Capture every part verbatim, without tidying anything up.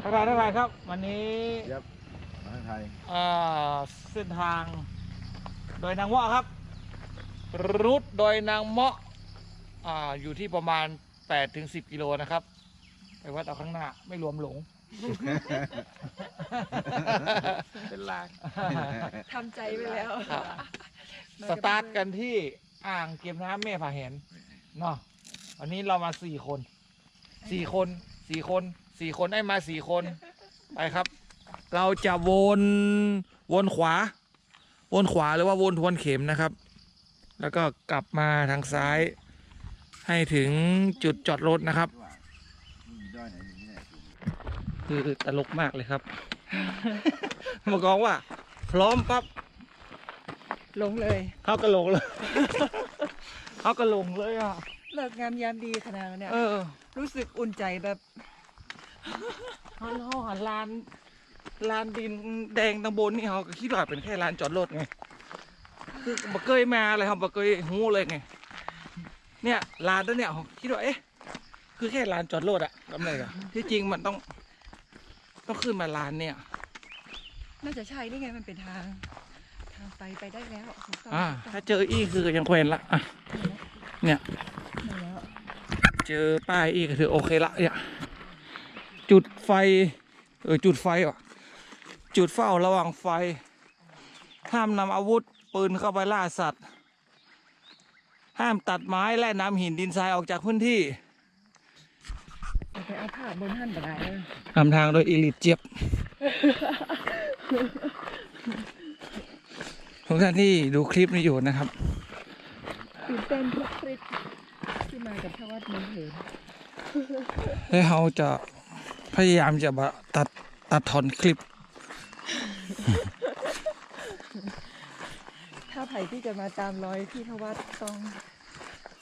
ทักทาย ทักทายครับ วันนี้ ครับ มาทักทาย อ่า เส้นทางดอยนางเมาะครับ รูทดอยนางเมาะ อ่า อยู่ที่ประมาณ แปดถึงสิบกิโลนะครับ ไปวัดเอาข้างหน้า ไม่รวมหลง เป็นลาง ทำใจ๋ไปแล้ว ครับ สตาร์ทกันที่อ่างเก็บน้ำแม่ผาแหนเนาะ วันนี้เรามาสี่คน สี่คน สี่คน สี่คน ได้มาสี่คน ไปครับ เราจะวน วนขวา วนขวาหรือว่าวนทวนเข็มนะครับ แล้วก็กลับมาทางซ้าย ให้ถึงจุดจอดรถนะครับ คือตลกมากเลยครับ เมื่อกี้ว่า พร้อมปั๊บ หลงเลย เฮาก็หลงเลย เฮาก็หลงเลยอ่ะ ฤกษ์งามยามดีขนาดเนี่ย เออ รู้สึกอุ่นใจ๋แบบ เฮา เฮาหันลาน ลานดินแดงตังบนนี่ เฮาก็กึ๊ดว่าเป๋นแค่ลานจอดรถไง คือบ่เกยมาเลย เฮาบ่เกยฮู้เลยไง เนี่ย ลานตังเนี่ย เฮากึ๊ดว่า เอ๊ะ คือแค่ลานจอดรถอะ กำเนิดอะ ตี้จริงมันต้อง ต้องขึ้นมาลานเนี่ย น่าจะใช่ นี่ไง มันเป๋นทาง ทางไป ไปได้แล้ว ถูกต้อง อ่า ถูกต้อง ถ้าเจออี้คือยังแขวนละ อ่ะ เนี่ย มาแล้ว เจอป้ายอี้ก็คือโอเคละ เนี่ย จุดไฟ เออ จุดไฟว่ะ จุดเฝ้าระวังไฟ ห้ามนำอาวุธปืนเข้าไปล่าสัตว์ ห้ามตัดไม้และนำหินดินทรายออกจากพื้นที่ ไปเอาผ้าบนหั้นบ่ได้เด้อ นำทางโดยอีลิทเจี๊ยบ ทุกท่านที่ดูคลิปนี้อยู่นะครับ ตื่นเต้นทุกคลิปที่มากับทวัฒน์ เมืองเถิน และเฮาจะพยายามจะบ่ตัด ตัดถอนคลิป ถ้าใผตี้จะมาต๋ามรอยพี่ทวัฒน์ต้อง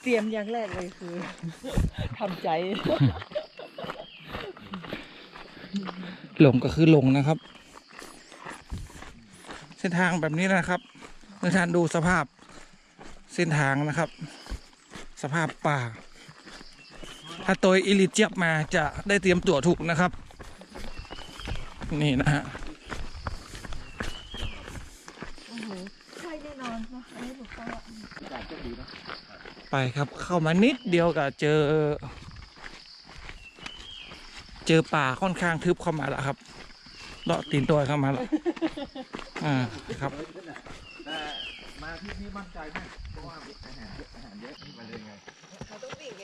เตรียมอย่างแรกเลยคือ ทำใจ๋ หลงก็คือหลงนะครับ เส้นทางแบบนี้นะครับ ทุกท่านดูสภาพเส้นทางนะครับ สภาพป่า ถ้าโตยอีลิทเจี๊ยบมาจะได้เตรียมตั๋วถูกนะครับ นี่นะฮะ โอ้โห ใช่แน่นอนเนาะ อันนี้ถูกต้องละ ไปครับ เข้ามานิดเดียวก็เจอ เจอป่าค่อนข้างทึบเข้ามาแล้วครับ เลาะตี๋นดอยเข้ามาแล้ว อ่า ครับ แต่มาที่นี่มั่นใจ๋มาก เพราะว่าอาหารเยอะ อาหารเยอะ มาเลยไง เขาต้องวิ่งไง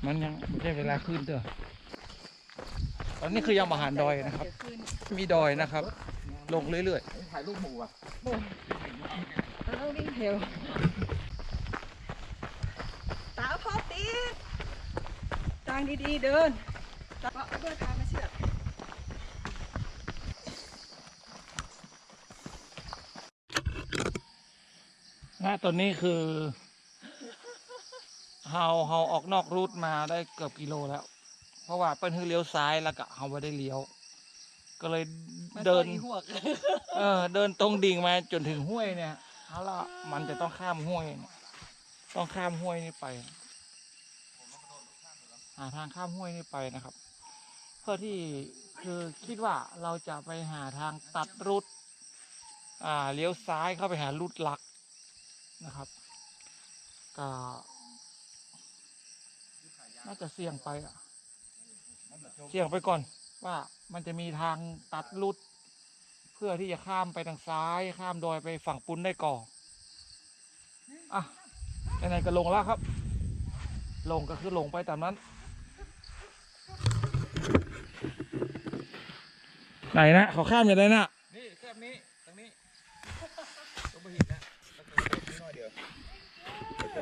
มันยังบ่ใจ้เวลาขึ้นเตื้อ ต๋อนนี้คือยังบ่หันดอยนะครับ มีดอยนะครับ ลงเรื่อยๆ ถ่ายรูปหมู่อ่ะ เราต้องวิ่งเร็ว ต๋าพ่อติด ตางดีๆ เดิน ต๋าเอาเดินต๋ามมาเชื่อ ณ ต๋อนนี้คือ เฮา เฮาออกนอกรูทมาได้เกือบกิโลแล้ว เพราะว่าเปิ้นหื้อเลี้ยวซ้ายแล้วก็เฮาบ่ได้เลี้ยว ก็เลยเดิน มาซอยอีหวก เออ เดินตรงดิ่งมาจ๋นเถิงห้วยเนี่ย เอาละ มันจะต้องข้ามห้วยเนี่ย ต้องข้ามห้วยนี่ไป หาทางข้ามห้วยนี่ไปนะครับ เพื่อที่ คือคิดว่าเราจะไปหาทางตัดรูท อ่า เลี้ยวซ้ายเข้าไปหารูทหลักนะครับ ก็ น่าจะเสี่ยงไปอะ เสี่ยงไปก่อน ว่ามันจะมีทางตัดรูท เพื่อที่จะข้ามไปตางซ้าย ข้ามดอยไปฝั่งปู๊นได้ก่อ อ่ะ ไหนๆ ก็ลงแล้วครับ ลงก็คือลงไปต๋ามนั้น ไหนนะ เขาข้ามยังไงนะ นี่ แคบนี้ ตรงนี้ ตรงหินนะ ตรงนี้หน่อยเดียว เด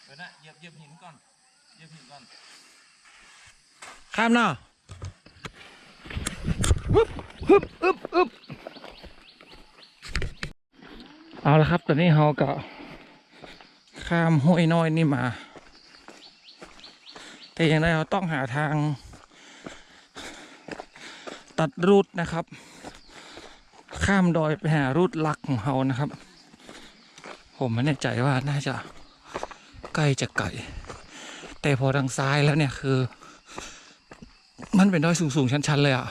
ี๋ยวนะ เหยียบ เหยียบหินก่อน เหยียบหินก่อน ข้ามเนาะ ฮึบ ฮึบ อึบ อึบ เอาละครับ ต๋อนนี้เฮาก็ข้ามห้วยน้อยนี่มา แต่อย่างใดเฮาต้องหาทางตัดรูทนะครับ ข้ามดอยไปหารูทหลักของเฮานะครับ ผมไม่แน่ใจว่าน่าจะใก้จะไก๋ แต่พอตางซ้ายแล้วเนี่ยคือ มันเป๋นดอยสูงๆ ชันๆ เลยอะ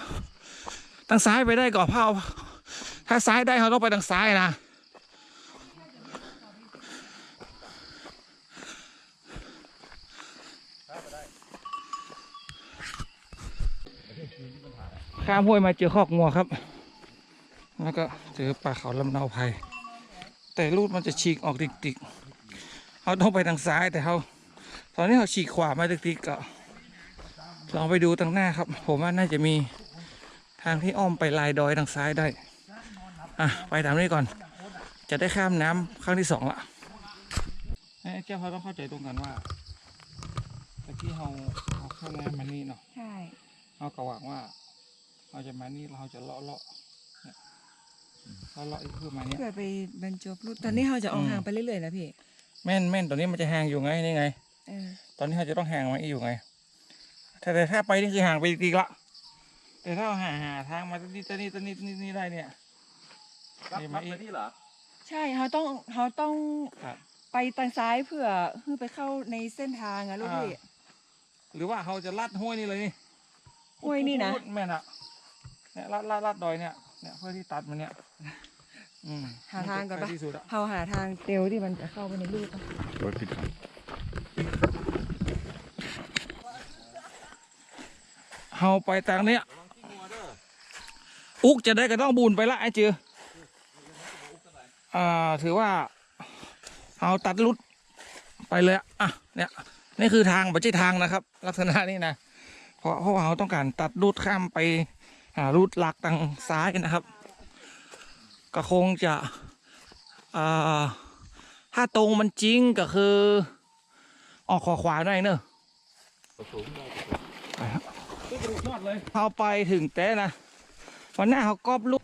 ตางซ้ายไปได้ก่อเผ่า ถ้าซ้ายได้เฮาต้องไปตางซ้ายนะ ข้ามห้วยมาเจอคอกงัวครับ แล้วก็เจอป่าเขาลำเนาไพร แต่รูทมันจะฉีกออกติกๆ เฮาต้องไปตางซ้าย แต่เฮา ตอนนี้เฮาฉีกขวามาติกๆ ก็ลองไปดูตางหน้าครับ ผมว่าน่าจะมีทางที่อ้อมไปลายดอยตางซ้ายได้ อ่ะ ไปต๋ามนี้ก่อน จะได้ข้ามน้ำครั้งที่สองละ เอ้ย เจ้า เฮาต้องเข้าใจ๋ตรงกั๋นว่า ตะกี้เฮา เฮาข้ามน้ำมานี่เนาะ ใช่ เฮาก็หวังว่า เฮาจะมานี่แล้วเฮาจะเลาะเลาะเนี่ย เลาะเลาะอีกเพื่อมาเนี่ย เพื่อไปบรรจบรูท ต๋อนนี้เฮาจะออกห่างไปเรื่อยๆ นะพี่ แม่น แม่น ต๋อนนี้มันจะห่างอยู่ไง นี่ไง เออ ต๋อนนี้เฮาจะต้องห่างมาอีกอยู่ไง แต่ แต่ถ้าไปนี่คือห่างไปอีกละ แต่ถ้าหา หาตางมานี่ ตางนี้ ตางนี้ นี่ นี่ได้เนี่ย ลัด นี่มาอีก ลัดไปนี่เหรอ ใช่ เฮาต้อง เฮาต้อง ครับ ไปตางซ้ายเพื่อหื้อไปเข้าในเส้นตางอะลูกพี่ อ่า หรือว่าเฮาจะลัดห้วยนี่เลยนี่ ห้วยนี่นะ แม่นอะ เนี่ย ลัด ลัด ลัดดอยเนี่ย เนี่ย เพื่อตี้ตัดมันเนี่ย อืม หาตางก่อนปะ มันจะใก้ตี้สุดอะ เฮาหาตางเตียวตี้มันจะเข้าไปในรูทปะ โอ๊ย ผิดทาง เฮาไปตางเนี้ย อุกจะได้ก็ต้องบุญไปละไอ้จือ อ่า ถือว่า เฮาตัดรูทไปเลยอะ อ่ะ เนี่ย นี่คือตาง บ่ใจ้ตางนะครับ ลักษณะนี้นะ เพราะ เพราะว่าเฮาต้องก๋านตัดรูทข้ามไปหารูทหลักตางซ้ายนะครับ ก็คงจะ อ่า ถ้าตรงมันจริงก็คือ ออกขวาๆ หน่อยเนอะ ไปครับ เฮาไปเถิงแต๊นะ วันหน้าเฮากอบลูก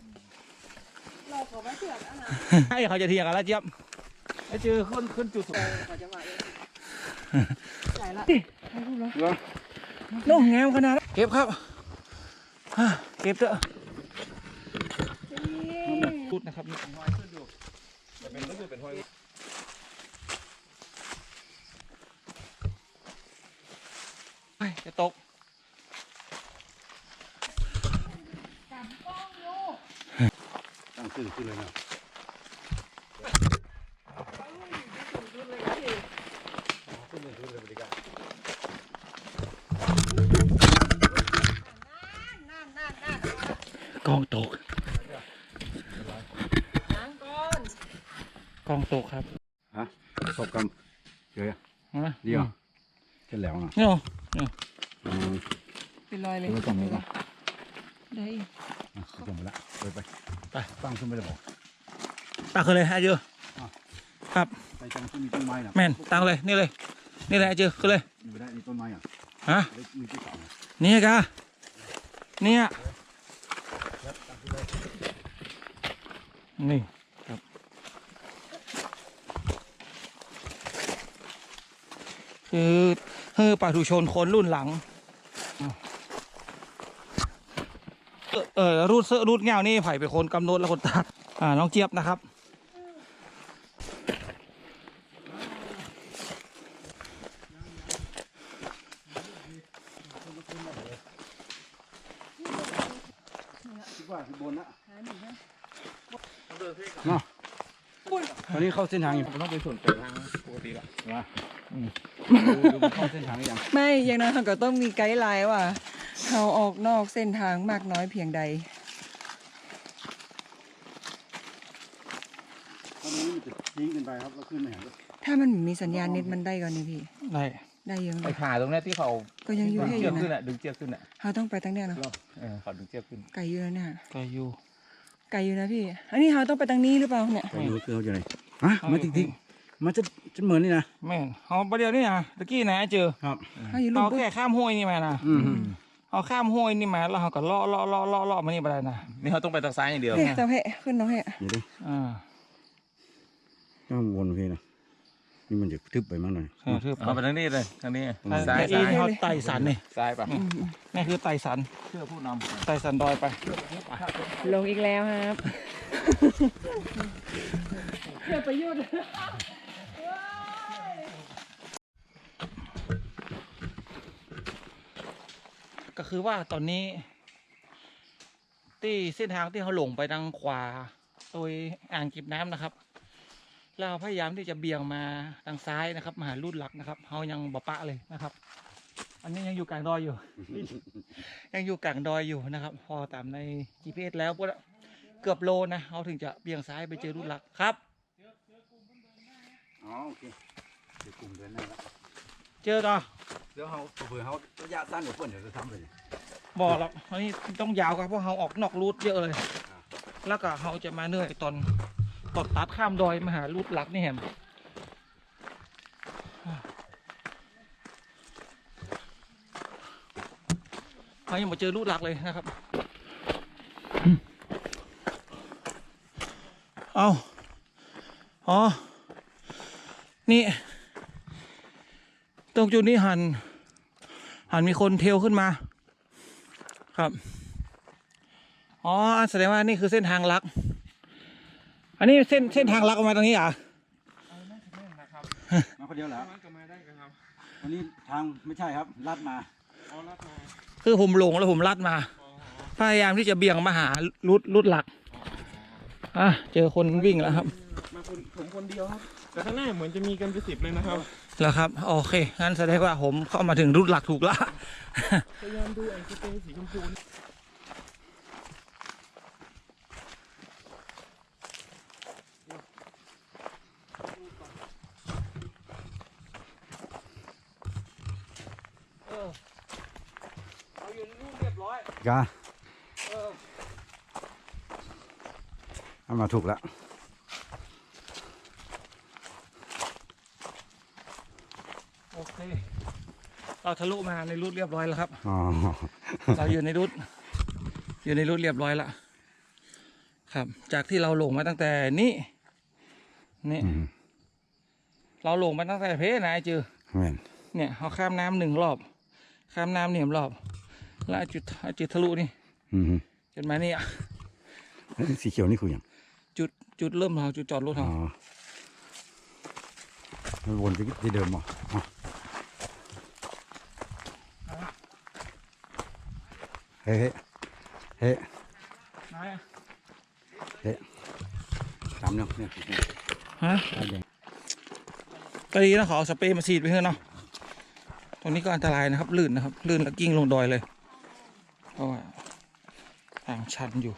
ให้เขาจะเถียงกั๋นแล้วเจี๊ยบ ไอ้จือขึ้น ขึ้นจุดสูง โน่นแงมขนาดนั้น เก็บครับ อ่ะ เก็บเถอะ พูดนะครับ เอ้ย จะตก ตั้งซื่อขึ้นเลยนะ กล้องตก กล้องตกครับ ฮะ ศพกำ เจ๋ยอะ ฮะ เดี๋ยว อืม เจ๋ยแล้วนะ เนี่ย เนี่ย อืม เป๋นรอยเลย เดี๋ยวส่งเลยนะ ได้ อ่ะ ส่งไปละ ไป ไป ไป ตั้งขึ้นไปเลยบอก ตั้งขึ้นเลย ไอ้จือ อ่ะ ครับ ไปตั้งขึ้นมีต้นไม้นะ แม่น ตั้งเลย นี่เลย นี่เลย ไอ้จือ ขึ้นเลย อยู่ได้ มีต้นไม้อ่ะ ฮะ มีต้นเสาอ่ะ นี่กะ เนี่ย นี่ ครับ คือ คือป๋าถุชนคนรุ่นหลัง เอ่อ เอ่อ รูทเซอะรูทเง่านี่ใผเป๋นคนกำหนดและคนตัด อ่า น้องเจี๊ยบนะครับ คิดว่าข้างบนนะ เนาะ ตอนนี้เข้าเส้นตางอยู่ มันต้องไปสวนไปตางปกติละ นะ อืม ดู ดูมันเข้าเส้นตางหรือยัง ไม่ อย่างน้อยเฮาก็ต้องมีไกด์ไลน์ว่า เฮาออกนอกเส้นตางมากน้อยเพียงใด ตอนนี้มันจะทิ้งกันไปครับ แล้วขึ้นไปหา ถ้ามันมีสัญญาณเน็ตมันได้ก่อนี่พี่ ได้ ได้อยู่ ไอ้ขาตรงเนี้ยตี้เขา ก็ยังอยู่ ดึงเจื้อก แค่อยู่นะ ขึ้นอ่ะ ดึงเจื้อกขึ้นอ่ะ เฮาต้องไปตางเนี้ยเนาะ เออ เขาดึงเจื้อกขึ้น ไก๋อยู่นะเนี่ย ไก๋อยู่ ไก๋อยู่นะพี่ อันนี้เฮาต้องไปตางนี้หรือเปล่าเนี่ย ไปดูคือเขาจะไหน ฮะ เอา มาติดๆ มาจะ จะเหมือนนี่นะ แม่น เฮาบ่าเดี่ยวนี้นะ ตะกี้นะ ไอ้จือ ครับ เฮาอยู่ลุ่ม เฮาแค่ข้ามห้วยนี่มานะ อืม เฮาข้ามห้วยนี่มา แล้วเฮาก็เลาะ เลาะ เลาะ เลาะ เลาะมานี่บ่ได้นะ นี่เฮาต้องไปตางซ้ายอย่างเดียว เฮ้ย เจ้าเฮ้ย ขึ้นเนาะเฮ้ย เดี๋ยวดิ อ่า ต้องวนพี่นะ นี่มันจะทึบไปมั้งหน่อย เออ ทึบไป เอาไปตางนี้เลย ตางนี้ อืม ซ้าย แต่อี ซ้าย นี่เฮาไต่สันนี่ ซ้ายไป อืม นี่คือไต่สัน เชื่อผู้นำ ไต่สันดอยไป ลงอีกแล้วครับ เกิดประโยชน์ ก็คือว่าต๋อนนี้ ตี้เส้นตางตี้เฮาหลงไปตางขวา โตยอ่างเก็บน้ำนะครับ แล้วเฮาพยายามตี้จะเบี่ยงมาตางซ้ายนะครับ มาหารูทหลักนะครับ เฮายังบ่ปะเลยนะครับ อันนี้ยังอยู่ก๋างดอยอยู่ ยังอยู่ก๋างดอยอยู่นะครับ ผ่อต๋ามในจีพีเอสแล้ว เกือบโลนะ เฮาเถิงจะเบี่ยงซ้ายไปเจอรูทหลักครับ อ๋อ โอเค เจอกลุ่มเดินได้แล้ว เจอต่อ เดี๋ยวเฮา เผื่อเฮาระยะสั้นกว่าเปิ้น เดี๋ยวจะทำไปเลย บ่หรอก อันนี้ต้องยาวครับ เพราะเฮาออกนอกรูทเยอะเลย อ่า แล้วก็เฮาจะมาเหนื่อยต๋อน ต๋อนตัดข้ามดอยมาหารูทหลักนี่แหม เฮายังบ่เจอรูทหลักเลยนะครับ เอ้า อ๋อ นี่ ตรงจุดนี้หัน หันมีคนเทรลขึ้นมา ครับ อ๋อ แสดงว่านี่คือเส้นตางหลัก อันนี้เส้น เส้นตางหลักออกมาตรงนี้เหรอ มาคนเดียวเหรอ มาก็มาได้ครับ อันนี้ตางไม่ใช่ครับ ลัดมา อ๋อ ลัดมา คือผมหลงแล้วผมลัดมา อ๋อ พยายามตี้จะเบี่ยงมาหารูท รูทหลัก อ่ะ เจอคนวิ่งแล้วครับ มาคน ผมคนเดียวครับ แต่ข้างหน้าเหมือนจะมีกันเป็นสิบเลยนะครับ เหรอครับ โอเค งั้นแสดงว่าผมเข้ามาถึงรูทหลักถูกละ พยายามดูไอ้สเปรย์สีชมพูนี่ เออ เฮาอยู่ในรูทเรียบร้อย กะ เออ เอามาถูกละ โอเค เราทะลุมาในรูทเรียบร้อยแล้วครับ อ๋อ เราอยู่ในรูท อยู่ในรูทเรียบร้อยแล้ว ครับ จากตี้เราหลงมาตั้งแต่นี้ นี่ อืม เราหลงมาตั้งแต่เพนะ ไอ้จือ แม่น เนี่ย เฮาข้ามน้ำนึ่งรอบ ข้ามน้ำนี่นึ่งรอบ แล้วจุด จุดทะลุนี่ อืม จนมานี่อะ เอ้ย สีเขียวนี่คือหยัง จุด จุดเริ่มเฮา จุดจอดรถเฮา อ๋อ มันวนไปตี้เดิมเหรอ อ๋อ เฮ้ย เฮ้ย เฮ้ย ไหนอะ เฮ้ย ต๋ามเนี่ย เนี่ย ฮะ ได้เลย ก็ดีนะ ขอเอาสเปรย์มาฉีดไปเถอะเนาะ ตรงนี้ก็อันตรายนะครับ ลื่นนะครับ ลื่นแล้วกลิ้งลงดอยเลย เพราะว่าตางชันอยู่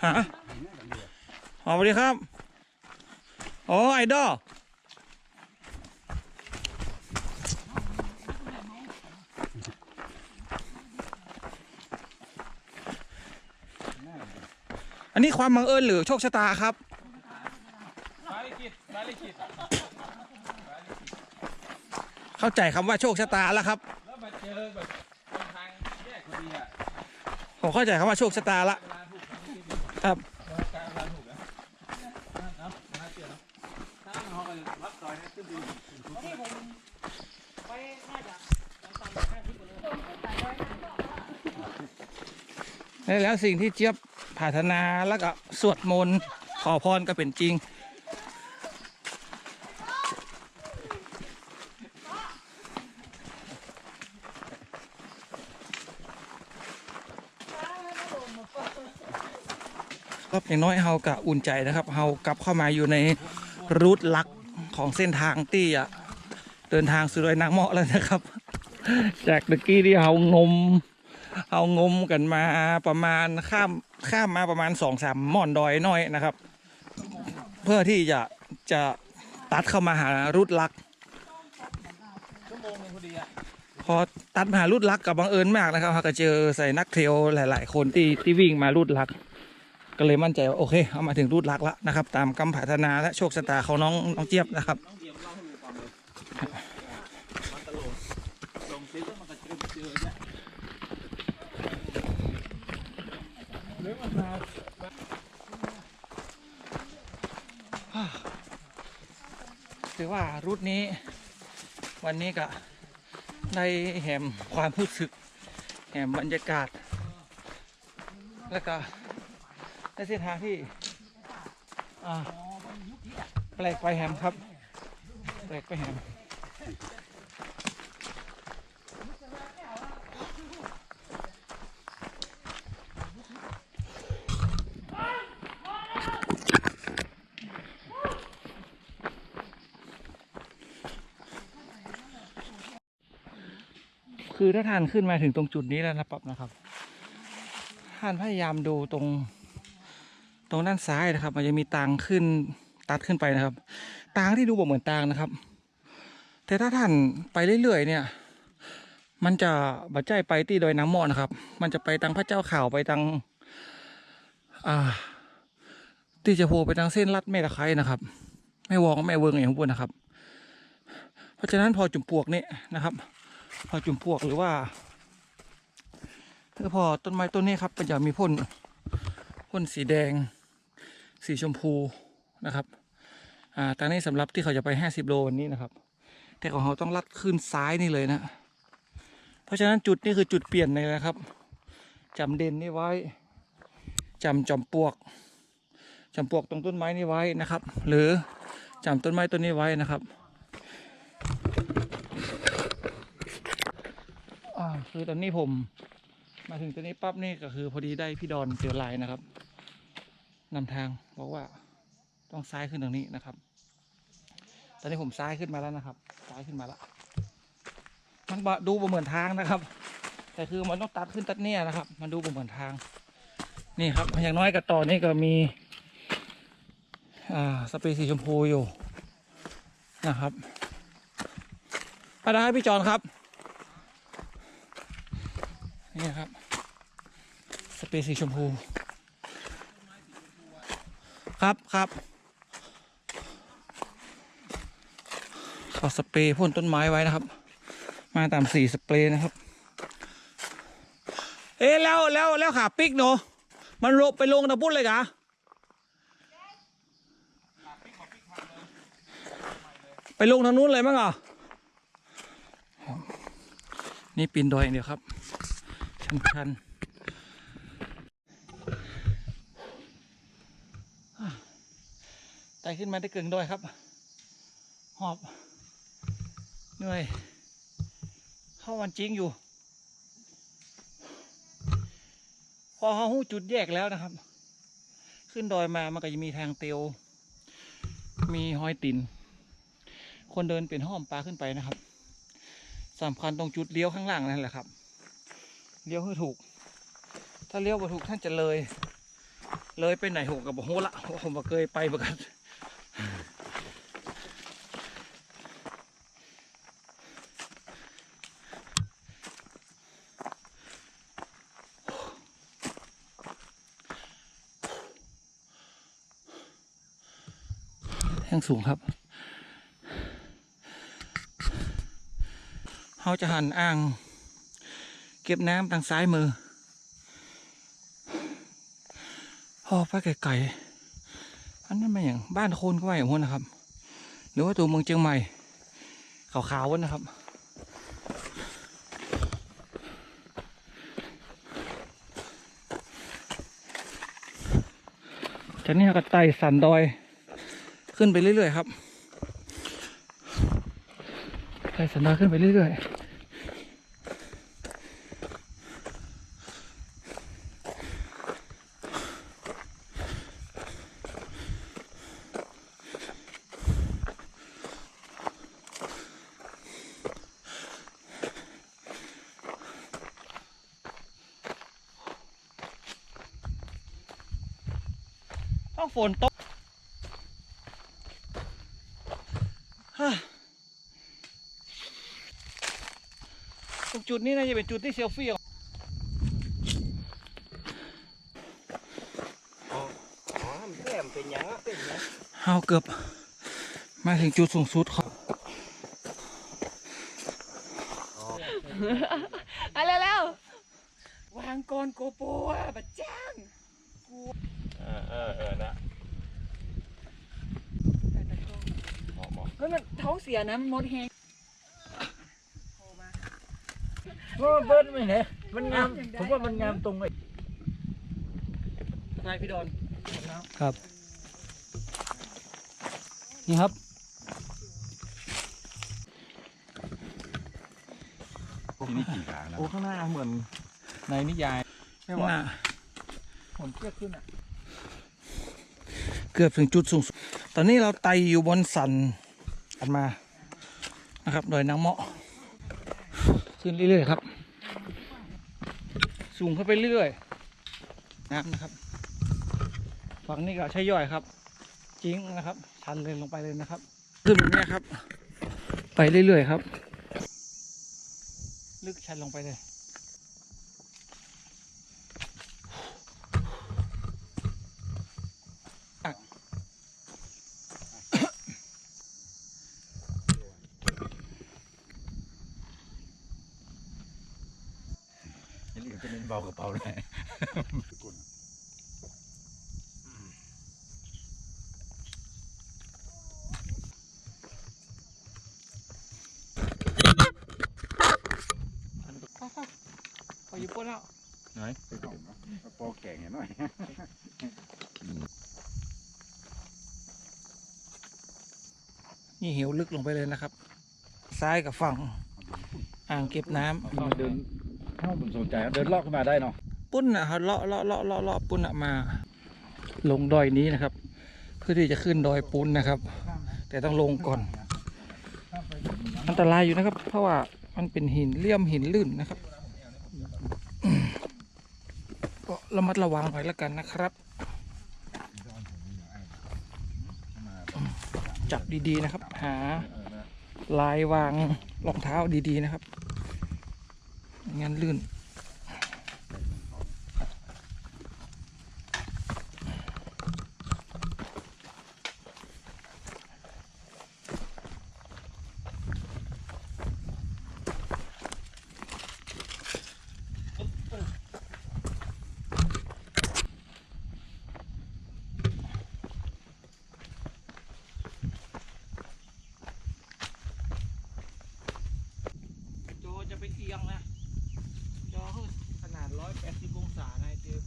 ฮะ อ๋อ สวัสดีครับ โอ้ ไอดอล อันนี้ความบังเอิญหรือโชคชะตาครับ เข้าใจ๋กำว่าโชคชะตาแล้วครับ ผมเข้าใจ๋กำว่าโชคชะตาละ ครับ แล้วสิ่งตี้เจี๊ยบผาถนาแล้วก็สวดมนต์ขอพรก็เป๋นจริง ครับ อย่างน้อยเฮาก็อุ่นใจ๋นะครับ เฮากลับเข้ามาอยู่ในรูทหลักของเส้นตางตี้จะเดินตางสู่ดอยนางเมาะแล้วนะครับ จากเมื่อกี้ตี้เฮางม เฮางมกั๋นมาประมาณข้าม ข้ามมาประมาณสองสามม่อนดอยน้อยนะครับ เพื่อตี้จะ จะตัดเข้ามาหารูทหลัก พอตัดมาหารูทหลักก็บังเอิญมากนะครับ เฮาก็เจอใส่นักเทรลหลายๆ คนตี้ ตี้วิ่งมารูทหลัก ก็เลยมั่นใจ๋ว่า โอเค เฮามาเถิงรูทหลักแล้วนะครับ ต๋ามกำผาถนาและโชคชะตาของน้อง น้องเจี๊ยบนะครับ ถือว่ารูทนี้ วันนี้ก็ ได้แหมความฮู้สึก แหมบรรยากาศ แล้วก็ได้เส้นทางตี้ อ่า แปลกไปแหมครับ แปลกไปแหม คือถ้าท่านขึ้นมาถึงตรงจุดนี้แล้วนะปั๊บนะครับ ท่านพยายามดูตรง ตรงด้านซ้ายนะครับ มันจะมีตางขึ้น ตัดขึ้นไปนะครับ ตางตี้ดูบ่เหมือนตางนะครับ แต่ถ้าท่านไปเรื่อยๆ เนี่ย มันจะบ่ใจ้ไปตี้ดอยนางหม้อนะครับ มันจะไปตังพระเจ้าข่าว ไปตัง อ่า ตี้จะโผล่ไปตังเส้นลัดแม่ตะไคร้นะครับ แม่วอง แม่เวิงอย่างพวกนะครับ เพราะฉะนั้นผ่อจุ่มปลวกนี่นะครับ ผ่อจุ่มปลวกหรือว่า คือผ่อต้นไม้ต้นนี้ครับ มันจะมีพ่น พ่นสีแดง สีชมพูนะครับ อ่า ตางนี้สำหรับตี้เขาจะไปห้าสิบโลวันนี้นะครับ แต่ของเขาต้องลัดขึ้นซ้ายนี่เลยนะ เพราะฉะนั้นจุดนี้คือจุดเปลี่ยนเลยนะครับ จ๋ำเด่นนี่ไว้ จ๋ำจอมปลวก จ๋ำปลวกตรงต้นไม้นี่ไว้นะครับ หรือจ๋ำต้นไม้ต้นนี้ไว้นะครับ อ่า คือตอนนี้ผมมาถึงตรงนี้ปั๊บนี่ก็คือพอดีได้พี่ดอนเตียวลายนะครับ นำทางบอกว่าต้องซ้ายขึ้นตรงนี้นะครับ ตอนนี้ผมซ้ายขึ้นมาแล้วนะครับ ซ้ายขึ้นมาละ มันบ่ ดูบ่เหมือนตางนะครับ แต่คือมันต้องตัดขึ้นตัดเนี่ยนะครับ มันดูบ่เหมือนตาง นี่ครับ อย่างน้อยก็ต่อนี่ก็มี อ่า สเปรย์สีชมพูอยู่นะครับ ไปนะครับพี่จอนครับ นี่ครับ สเปรย์สีชมพู ครับ ครับ เขาสเปรย์พ่นต้นไม้ไว้นะครับ มาต๋ามสีสเปรย์นะครับ เอ๊ะ แล้ว แล้ว แล้วขาปิ๊กเนาะ มันลง ไปลงตะปุ้นเลยกะ ไปลงตางนู้นเลยมั้งอ่ะ นี่ปีนดอยอย่างเดียวครับ ชันๆ ไต่ขึ้นมาได้เกิ่งดอยครับ หอบ เหนื่อย เฮามันจริงอยู่ พอเฮาฮู้จุดแยกแล้วนะครับ ขึ้นดอยมามันก็จะมีตางเตียว มีฮอยตี๋น ควรเดินเป๋นห้อมปาขึ้นไปนะครับ สำคัญตรงจุดเลี้ยวข้างล่างนั่นแหละครับ เลี้ยวหื้อถูก ถ้าเลี้ยวบ่ถูกท่านจะเลย เลยไปไหนผมก็บ่ฮู้ละ เพราะผมบ่เกยไปเหมือนกั๋น แฮ่งสูงครับ เฮาจะหันอ่างเก็บน้ำตางซ้ายมือ พอไปไก๋ๆ อันนั้นมันอย่างบ้านคนก็ว่าอย่างนั้นนะครับ หรือว่าตั๋วเมืองเจียงใหม่ ขาวๆ นะครับ จากนี้เราก็ไต่สันดอยขึ้นไปเรื่อยๆ ครับ ไต่สันดอยขึ้นไปเรื่อยๆ ต้องฝนตก ฮ่า ตรงจุดนี้น่าจะเป๋นจุดตี้เซลฟี่อ่ะ อ๋อ อ๋อ มันแต้มเป๋นหยังอะ เป๋นหยัง เฮาเกือบมาถึงจุดสูงสุดครับ อ๋อ อ่ะ เร็วๆ วางก่อน โกโปรอะ บ่าจ้าง เออ เออ เออ นะ เหมาะ เหมาะ เฮ้ย มันท้องเสียนะ มันหมดแฮง โทรมา โอ้ เปิ้นไม่เห็น มันงาม ผมว่ามันงามตรงไอ้ นายพี่ดอน ครับ นี่ครับ ที่นี่กี่ขานะ โอ้ ข้างหน้าเหมือนในนิยาย ข้างหน้า ผมเทียบขึ้นอะ เกือบถึงจุดสูงสุด ต๋อนนี้เฮาไต่อยู่บนสันกั๋นมานะครับ ดอยนางเมาะ ขึ้นเรื่อยๆ ครับ สูงขึ้นไปเรื่อย น้ำนะครับ ฝั่งนี้ก็ใช่ย่อยครับ จริงนะครับ ชันเลยลงไปเลยนะครับ ขึ้นแบบเนี้ยครับ ไปเรื่อยๆ ครับ ลึกชันลงไปเลย อันนี้ก็จะเป็นเบากระเป๋าเลย เอาอยู่ปุ้นแล้ว ไหน ปอแก่งหน่อย นี่เหวลึกลงไปเลยนะครับ ซ้ายกับฝั่งอ่างเก็บน้ำ เดิน ถ้าผมสนใจเดินเลาะขึ้นมาได้เนาะ ปุ้นน่ะครับ เลาะ เลาะ เลาะ เลาะ เลาะ ปุ้นน่ะ มาลงดอยนี้นะครับ เพื่อที่จะขึ้นดอยปุ้นนะครับ แต่ต้องลงก่อน อันตรายอยู่นะครับ เพราะว่ามันเป็นหินเลี่ยมหินลื่นนะครับ ก็ระมัดระวังหน่อยแล้วกันนะครับ จับดีๆ นะครับ หาลายวางรองเท้าดีๆ นะครับ ไม่งั้นลื่น จอจะไปเอียงนะ จอขนาดร้อยแปดสิบองศานะ เจอ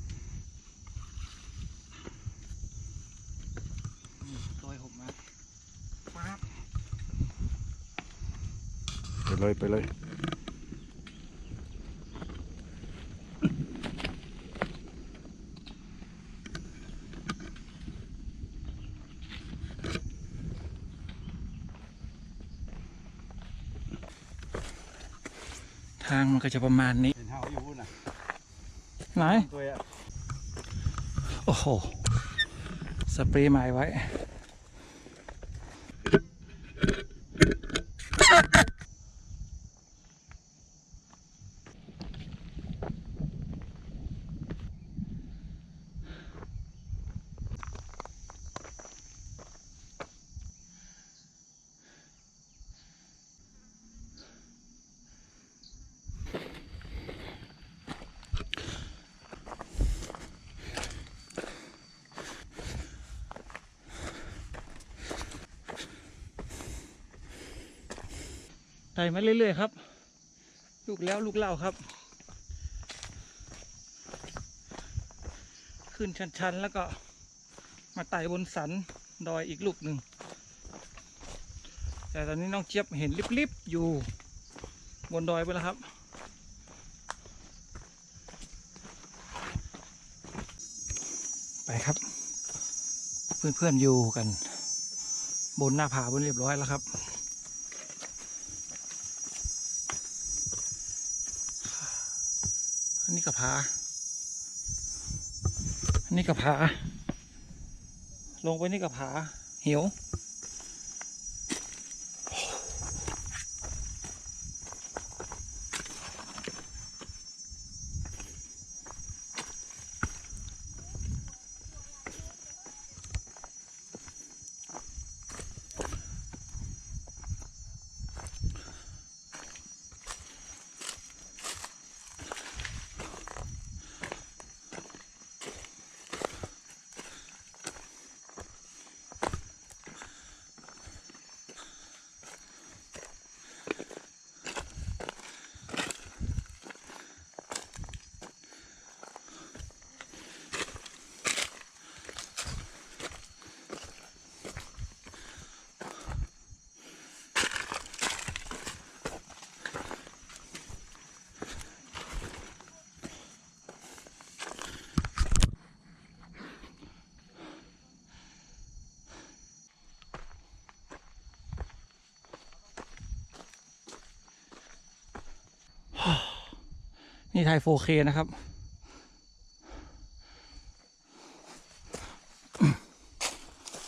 อืม โตยผมมา ป๊าบ ไปเลย ไปเลย ทางมันก็จะประมาณนี้ เห็นเฮาอยู่พู้นน่ะ ไหน ตัวอะ โอ้โห สเปรย์ใหม่ไว้ ไต่มาเรื่อยๆ ครับ ลูกแล้วลูกเล่าครับ ขึ้นชันๆ แล้วก็มาไต่บนสันดอยอีกลูกหนึ่ง แต่ตอนนี้น้องเจี๊ยบเห็นลิบๆ อยู่บนดอยไปแล้วครับ ไปครับ เพื่อนๆ อยู่กันบนหน้าผาบนเรียบร้อยแล้วครับ อันนี้ก็ผา อันนี้ก็ผา ลงไปนี่ก็ผา เหว โอเค นี่ถ่าย โฟร์เค นะครับ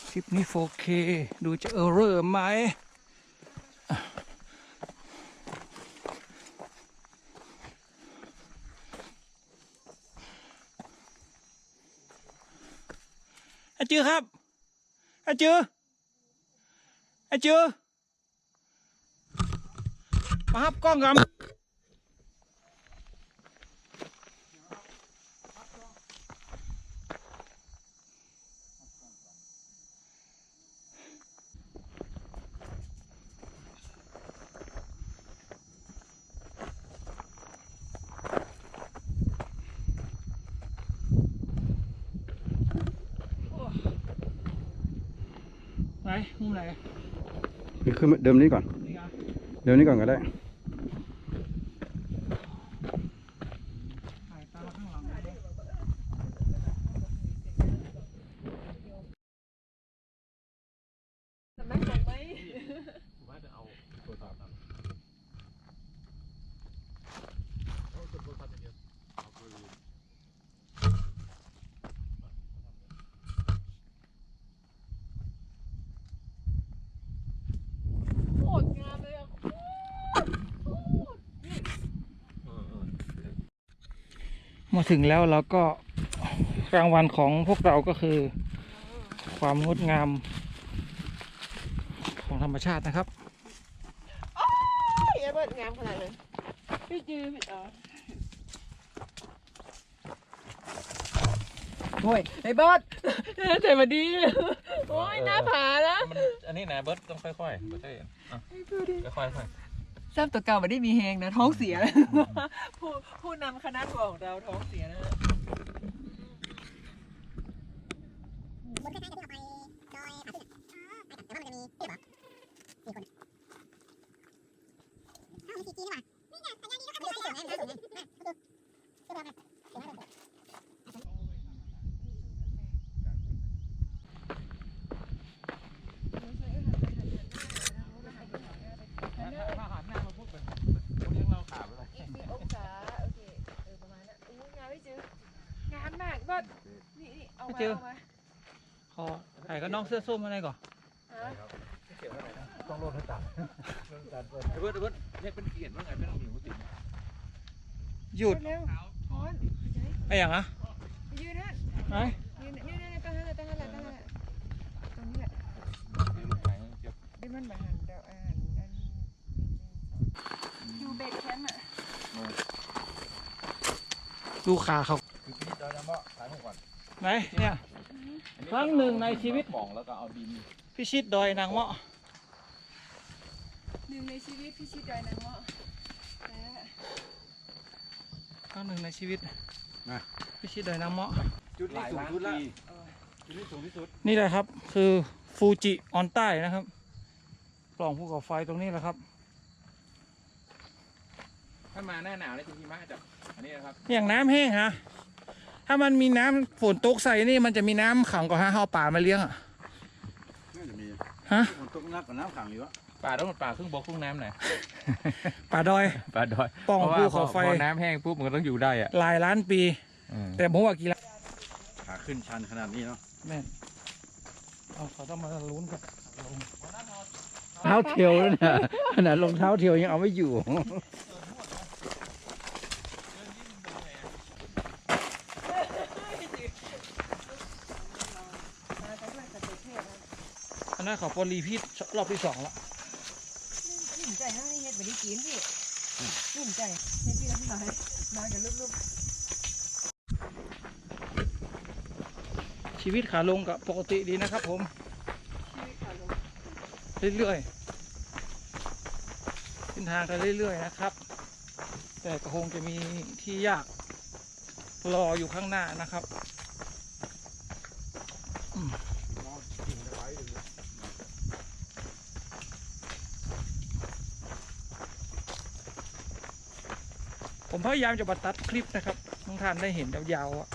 คลิปนี้ โฟร์เค ดูจะเออร์เรอร์ไหม อาจือครับ อาจือ อาจือ มาฮับกล้องกำ ไหน มุมไหน นี่ขึ้นมาเดิมนี้ก่อน นี่เหรอ เดิมนี้ก่อนก็ได้ ถ่ายตามข้างหลัง สำนักสงฆ์ไหม ผมว่าจะเอาโทรศัพท์ครับ เอาโทรศัพท์อย่างเดียว เอาปืน โคตรงามเลยอะ โคตร โคตร เออ เออ มาถึงแล้วเราก็ รางวัลของพวกเราก็คือ ความงดงามของธรรมชาตินะครับ โอ้ย ไอ้เบิร์ดงามขนาดนั้น พี่จือ พี่ อ๋อ โอ้ย ไอ้เบิร์ด ใจมาดี โอ้ย เออ หน้าผานะ มัน อันนี้นะ เบิร์ดต้องค่อยๆ เบิร์ดได้ อ่ะ ค่อยๆ ค่อยๆ ซ้ำตั๋วเก่าบ่ได้มีแฮงนะ ท้องเสีย ผู้ ผู้นำคณะทัวร์ของเราท้องเสียนะฮะ บนคล้ายๆกับที่เราไปดอยผาตึกอะ อ๋อ ไปกับ แต่ว่ามันจะมี เดี๋ยวเหรอ มีคน อ้าว มีสี่จีนี่หว่า นี่ไง สัญญาณดีนะครับ มีสี่จี สูงไง สูงไง อ่ะ ดู ถ้าหันหน้ามาปุ๊บ เป็น เป็น เขาเรียกเล่าขาไปเลย อีกสิบองศา โอเค เออ ประมาณนั้น อู้ งามไม่จือ งามมาก เบิร์ด นี่ นี่ เอามา จือ เอามา ขอถ่ายกับน้องเสื้อส้มมาหน่อยก่อน ฮะ ต้องโลดให้ต่ำ โลดให้ต่ำเกิน ไอ้เบิร์ด ไอ้เบิร์ด เนี่ยเป็นเขียนว่าไง เป็นหมิวสิ หยุด เร็วๆ ร้อน ไอ้หยังอะ ไปยืนนะ ไหน ยืน เนี่ย เนี่ย เนี่ย ตั้งนั่นแหละ ตั้งนั่นแหละ ตั้งนั่นแหละ ตรงนี้แหละ เดี๋ยวมันมาหัน เดี๋ยวอ่านนั่น อยู่เบสแคมป์อะ ดูขาเขา คือพี่จอยนะเมาะ ถ่ายรูปก่อน ไหนเนี่ย อันนี้ ครั้งหนึ่งในชีวิต ป่องแล้วก็เอาดิน พิชิตดอยนางเมาะ หนึ่งในชีวิตพิชิตดอยนางเมาะ นะ ครั้งหนึ่งในชีวิต นะ พิชิตดอยนางเมาะ จุดนี้สูงสุดละ หลายล้านปี จุดนี้สูงที่สุด นี่แหละครับ คือฟูจิออนใต้นะครับ ปล่องภูเขาไฟตรงนี้แหละครับ ถ้ามาหน้าหนาวเนี่ยจะหิมะจะ อันนี้นะครับ อย่างน้ำแห้งฮะ ถ้ามันมีน้ำฝนตกใส่นี่มันจะมีน้ำขังก่อนฮะ เอาปลามาเลี้ยงอะ น่าจะมี ฮะ ฝนตกหนักกว่าน้ำขังอยู่อะ ปลาต้องปลาครึ่งบกครึ่งน้ำนะ ปลาดอย ปลาดอย ปล่องภูเขาไฟ เพราะว่าพอ พอน้ำแห้งปุ๊บมันก็ต้องอยู่ได้อะ หลายล้านปี อืม แต่ผมว่ากี่ล้าน ขาขึ้นชันขนาดนี้เนาะ แม่น เอา เขาต้องมาลุ้นกัน เท้าเทียวแล้วนะ ขนาดรองเท้าเทียวยังเอาไม่อยู่ อันนั้นเขาปอรีพีทรอบที่สองละ นิ่มใจนะ นี่เฮ็ดบ่ได้กินพี่ นิ่มใจ เฮ็ดพี่น้ำลาย มากับลูกๆ ชีวิตขาลงก็ปกติดีนะครับผม เรื่อยๆ เส้นทางก็เรื่อยๆ นะครับ แต่ก็คงจะมีที่ยากรออยู่ข้างหน้านะครับ อืม ผมพยายามจะมาตัดคลิปนะครับ ให้ท่านได้เห็นยาวๆ อะ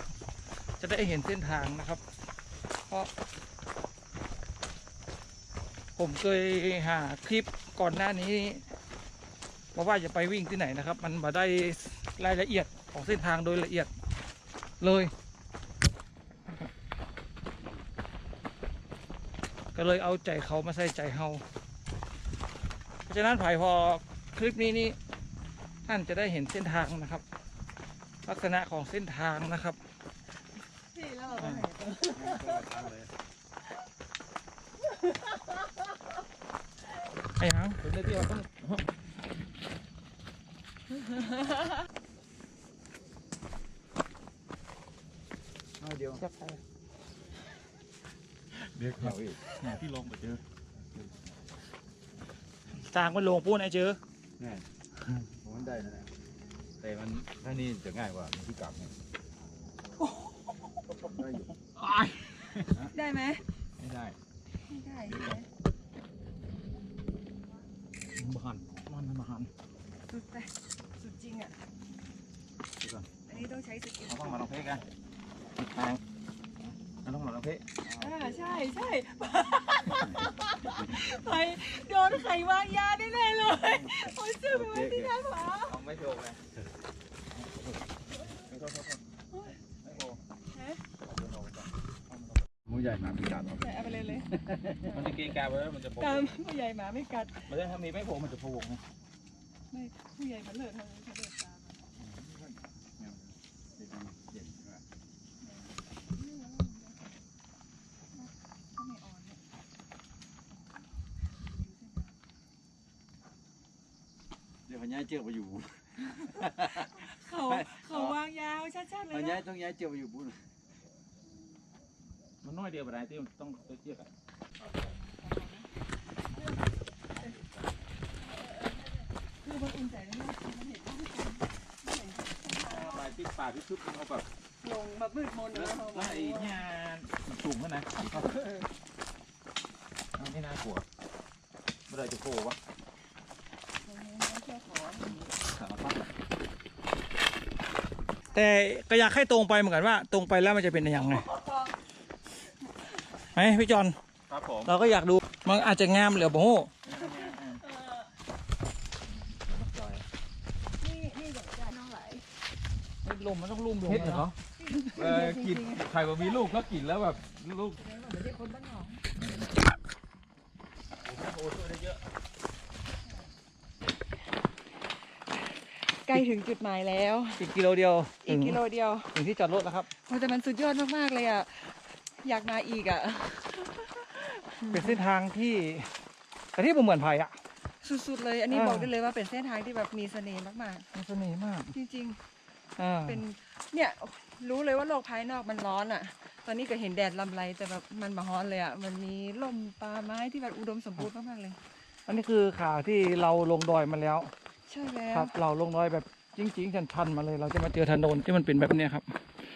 จะได้เห็นเส้นทางนะครับ เพราะ ผมเคยหาคลิปก่อนหน้านี้ ว่า ว่าจะไปวิ่งตี้ไหนนะครับ มันบ่ได้รายละเอียด ของเส้นทางโดยละเอียดเลย ก็เลยเอาใจ๋เขามาใส่ใจ๋เฮา เพราะฉะนั้นผายผ่อคลิปนี้นี่ ท่านจะได้เห็นเส้นทางนะครับ ลักษณะของเส้นทางนะครับ ไอ้หยัง เดี๋ยวเดี๋ยวต้อง เอาเดี๋ยว จับไป เดี๋ยวเขาอีก หาตี้ลงไปเจอ ตางมันลงปู๊นไอ้เจอ แน่ ผมว่าได้นะเนี่ย แต่มัน ถ้านี่จะง่ายกว่า มีตี้กลับไง ได้อยู่ ได้ไหม ไม่ได้ ไม่ได้ใช่ไหม บ่หัน มันบ่หัน สุดไป สุดจริงอะ เดี๋ยวก่อน อันนี้ต้องใช้สกิล เอาต้องมาลองเพลงกัน แพง เอาต้องมาลองเพลง อ่า ใช่ ใช่ ไปโดนไข่วางยาแน่ๆเลย โอ๊ย เชื่อไหมว่าที่หน้าผา เอาไม่โดนไง ไม่โดน ไม่โดน ฮะ ผู้ใหญ่หมาไม่กัดหรอก ใช่ เอาไปเลยเลย มันจะเกะกะไว้ มันจะพะวง ตามผู้ใหญ่หมาไม่กัด มันจะ ถ้ามีไม่พะวง มันจะพะวงไง ไม่ ผู้ใหญ่มันเลิศ มันเลิศตาม เด่นใช่ไหม ก็ไม่อ่อนเนี่ย เดี๋ยวเขาย้ายเจือกไปอยู่ เขา เขาวางยาชัดๆเลย เขาย้าย นะ ต้องย้ายเจือกไปอยู่ปู๊น มันน้อยเดียวบ่ได้ตี้ต้องไปเจือกอะ คือมันอุ่นใจนะ มันเห็น ไปตี้ป่าตี้ทึบ เอาแบบ ลงแบบมืดมน แล้ว นะ แล้วไอ้เนี่ยสูงขนาดนั้น เออ มันไม่น่ากลัว บ่ได้จะโผล่วะ สารพัดอะ แต่ก็อยากให้ตรงไปเหมือนกันว่า ตรงไปแล้วมันจะเป็นอย่างไง ไหมพี่จอน ครับผม เราก็อยากดู มันอาจจะงามเหลือบ่ฮู้ นี่ นี่เดี๋ยวจะน้องไหล ลมมันต้องลุ่มลง เห็ดเหรอ เนาะ เออ กิ๋นไข่บ่มีลูก แล้วกิ๋นแล้วแบบลูก ไม่ใช่คนบ้านนอก ใกล้ถึงจุดหมายแล้ว อีกกิโลเดียว อีกกิโลเดียว ถึง ถึงที่จอดรถแล้วครับ โอ้ แต่มันสุดยอดมากๆเลยอะ อยากมาอีกอะ เป็นเส้นทางที่ แต่ตี้บ่เหมือนใผอะ สุดๆเลย อันนี้ อ่า บอกได้เลยว่าเป็นเส้นทางที่แบบมีเสน่ห์มากๆ มีเสน่ห์มาก จริงๆ อ่า เป็น เนี่ย รู้เลยว่าโลกภายนอกมันร้อนอะ ตอนนี้ก็เห็นแดดลำไร แต่แบบมันบ่ฮ้อนเลยอะ มันมีร่มป่าไม้ที่แบบอุดมสมบูรณ์มากๆเลย อันนี้คือขาที่เราลงดอยมาแล้ว ใช่แล้ว ครับ เราลงดอยแบบจริงๆ ชันๆ มาเลย เราจะมาเจอถนนที่มันเป็นแบบเนี้ยครับ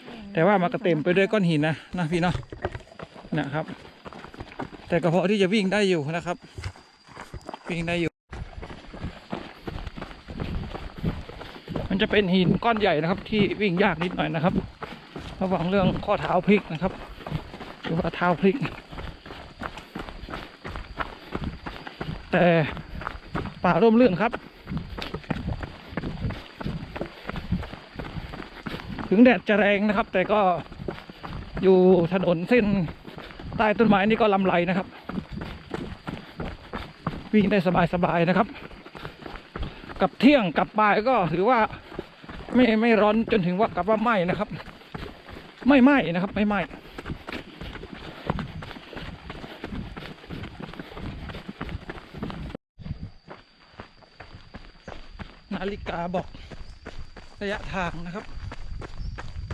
อืม แต่ว่ามันก็เต็มไปด้วยก้อนหินนะ นะพี่เนาะ นะครับ แต่ก็พอที่จะวิ่งได้อยู่นะครับ วิ่งได้อยู่ มันจะเป็นหินก้อนใหญ่นะครับ ที่วิ่งยากนิดหน่อยนะครับ ระวังเรื่องข้อเท้าพลิกนะครับ หรือว่าเท้าพลิก แต่ป่าร่มรื่นครับ ถึงแดดจะแรงนะครับ แต่ก็อยู่ถนนเส้นใต้ต้นไม้นี่ก็ลำไรนะครับ วิ่งได้สบายๆ นะครับ กลับเที่ยงกลับบ่ายก็ถือว่าไม่ ไม่ร้อนจนถึงว่ากับว่าไหม้นะครับ ไม่ไหม้นะครับ ไม่ไหม้ นาฬิกาบอกระยะทางนะครับ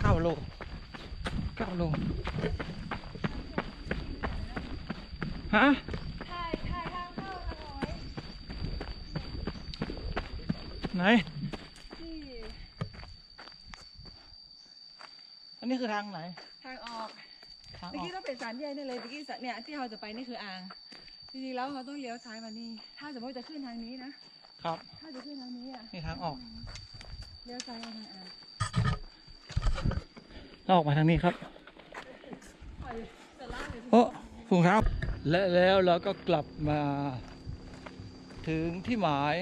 เก้าโล เก้าโล ฮะ ถ่าย ถ่ายทางเข้าค่ะน้อย ไหน นี่ อันนี้คือทางไหน ทางออก ทางออก เมื่อกี้ต้องเป็นสันใหญ่แน่เลย เมื่อกี้สัน เนี่ย ตี้เฮาจะไปนี่คืออ่าง จริงๆ แล้วเฮาต้องเลี้ยวซ้ายมานี่ ถ้าสมมติจะขึ้นทางนี้นะ ครับ ถ้าจะขึ้นทางนี้อะ นี่ทางออก เลี้ยวซ้ายมาทางอ่าง เราออกมาทางนี้ครับ โอ้ ถุงเท้า และแล้วเราก็กลับมาถึงที่หมาย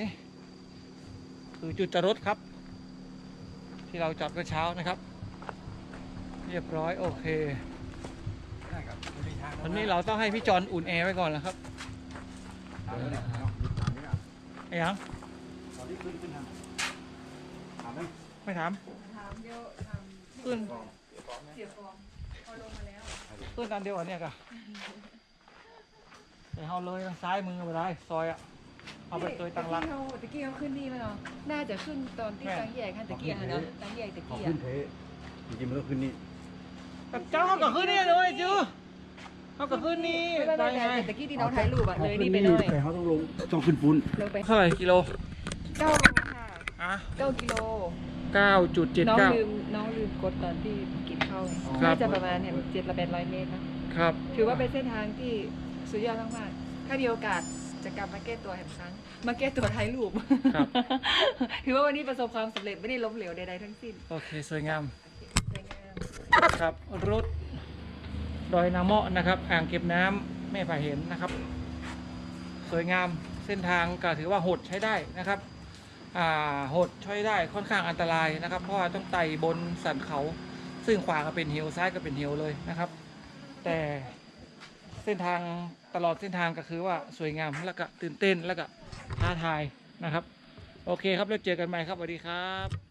คือจุดจอดรถครับ ที่เราจอดเมื่อเช้านะครับ เรียบร้อย โอเค วันนี้เราต้องให้พี่จอนอุ่นแอร์ไว้ก่อนแล้วครับ ไอ้หยัง ไม่ถาม ถามเดี๋ยวถาม ขึ้น เสียฟอร์ม เอาลงมาแล้ว ขึ้นตอนเดียวกันเนี่ยกะ แต่เฮาเลยทางซ้ายมือไปได้ ซอยอะ เอาไปตวยตังหลัก ตะกี้เฮา ตะกี้เฮาขึ้นนี่มาเนาะ น่าจะขึ้นตอนตี้ แม่น ตังแยกหั้น ตะกี้หั้นเนาะ ตังแยกตะ เขา กี้ ขึ้น อะ เท จริงๆมันต้องขึ้นนี่ แต่เจ้าเฮากะขึ้นนี่เลยจื้อ เฮากะขึ้นนี่ ไม่ ไม่ ไม่ ไปไง แต่ตะกี้ตี้น้องถ่ายรูปอะ เลยนี่ไปหน่อย แต่เฮาต้องลง ต้องขึ้นปู๊น ลงไป เท่าไหร่กิโล เก้าโลค่ะ ฮะ เก้ากิโล เก้าจุดเจ็ดเก้า น้องลืม น้องลืมกดตอนตี้กิ๋นข้าวไง ครับ น่าจะประมาณเนี่ย เจ็ดร้อย แปดร้อยเมตรนะ ครับ ถือว่าเป็นเส้นทางที่สุดยอดมากๆ ถ้ามีโอกาสจะกลับมาแก้ตั๋วแหมครั้ง มาแก้ตั๋วถ่ายรูป ครับ ถือว่าวันนี้ประสบความสำเร็จ ไม่ได้ล้มเหลวใดๆ ทั้งสิ้น โอเค สวยงาม สวยงาม ครับ รถดอยนาเมาะนะครับ อ่างเก็บน้ำแม่ผาเห็นนะครับ สวยงาม เส้นทางก็ถือว่าโหดใช้ได้นะครับ อ่า โหดใช้ได้ ค่อนข้างอันตรายนะครับ เพราะว่าต้องไต่บนสันเขา ซึ่งขวากะเป๋นเหว ซ้ายกะเป๋นเหวเลยนะครับ แต่เส้นทาง ตลอดเส้นทางก็คือว่าสวยงาม แล้วก็ตื่นเต้น แล้วก็ท้าทายนะครับ โอเคครับ แล้วเจอกันใหม่ครับ สวัสดีครับ